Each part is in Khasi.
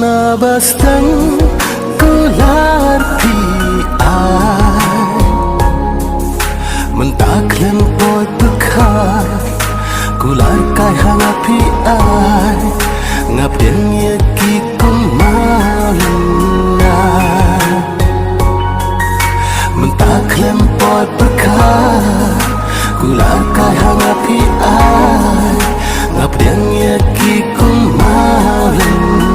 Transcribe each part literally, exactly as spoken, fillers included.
Na ba sdang kular phi ai, mynta khlem poi pyrkhat, kular kai ha nga phi ai, nga pdiang ïa ki kumno lyngngai. Mynta khlem poi pyrkhat, kular kai ha nga phi ai, nga pdiang ïa ki kumno lyngngai.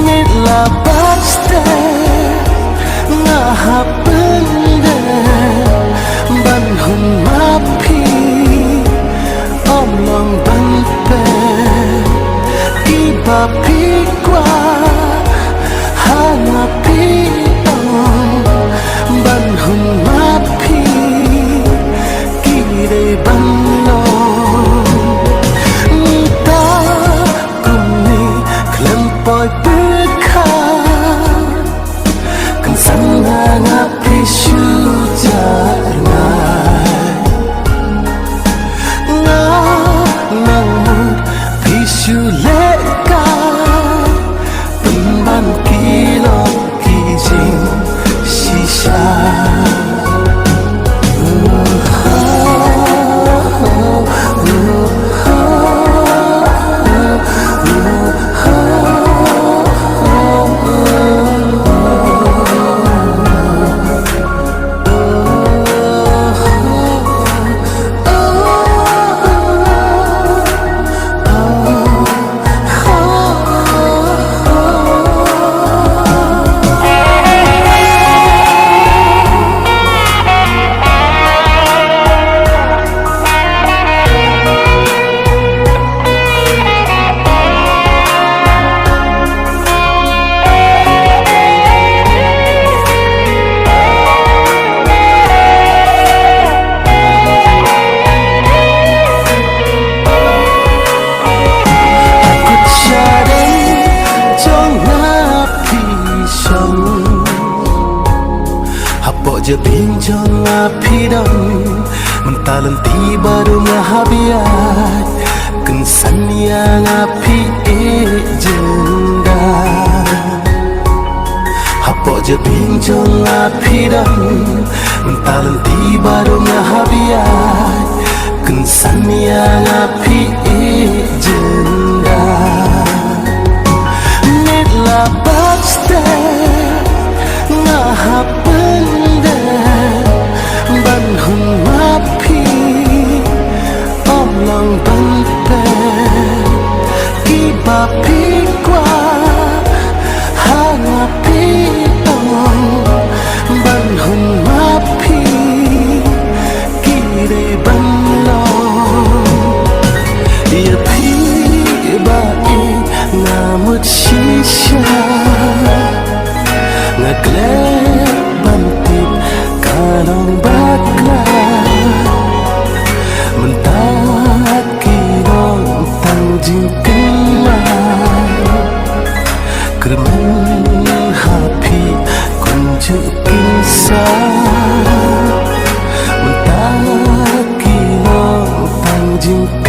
Ngeit la ba sdang nga hap pyndem ban hun map phi, ym long ban pep kiba phi kwah ha nga phi ong, ban hun map phi ki dei ban long. Mynta kumne khlem poi pyrkhat, kynsan nga nga phi shu jar ngai. Nga nang mut phi shu leh kai, pynban ki lok ki jingshisha. Kut shadei jong nga phi shong, hapoh jabieng jong nga phi don. Mynta lynti baroh nga hap ïaid, kynsan ïa nga phi eh jingdon. Hapoh jabieng jong nga phi don, mynta lynti baroh nga hap ïaid, kynsan ïa nga phi eh jingdon. Ngeit la ba sdang nga hap pyndem ban hun map phi, ym long ban pep kiba phi kwah ha nga phi ong, ban hun map phi ki dei ban long. Ïa phi ba ïeit nga mut shisha, nga klet ban tip ka long bakla. Mynta ki long tang jingkynmaw, kyrmen ha phi kumjuh ki sa. Mynta ki long tang jingkynmaw,